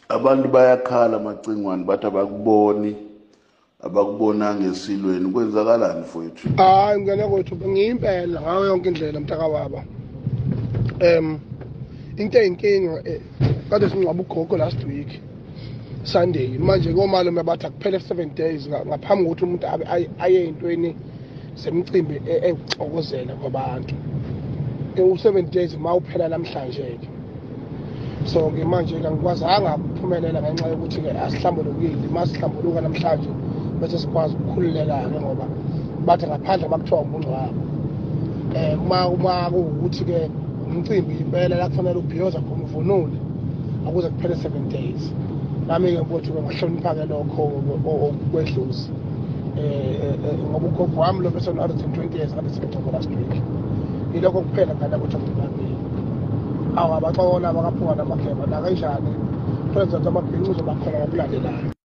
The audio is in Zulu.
Abantu bayakhala Macingwane, bathi abakuboni, abakubonanga esilweni. Kwenzakalani mfowethu? Hayi mngane kwethu, ngiyimpela ngayo yonke indlela mntakababa. Into eyinkinga, kade singcwaba ugogo last week Sunday. Manje komalume bathi akuphele 7 days ngaphambi kokuthi umuntu abe aye ey'ntweni zemicimbi ewukuxokozela kwabantu. U-7 days ma uphela namhlanje-ke. So-ke manje-ke angikwazanga ukuphumelela ngenxa yokuthi-ke asihlambulukile. Uma sihlambuluka namhlanje bese sikwazi ukukhululeka-ke, ngoba bathi ngaphandle uma kuthiwa umngcwabo, uma kuwukuthi-ke umcimbi impela la kufanele ubhiyoza khona uvunule, akuze kuphele 7 days. Nami-ke mfowethu-ke ngahlonipha-ke lokho okwedlozi, ngoba ugogo wami lo bese 120 years kade simgcobo last week. Yilokho kuphela ngane ukuthi ngibambile. Awu, abaxola abakaphuka namageba nakanjani, kwenza ukuthi amabhinci uzoba khona ngokulandelayo.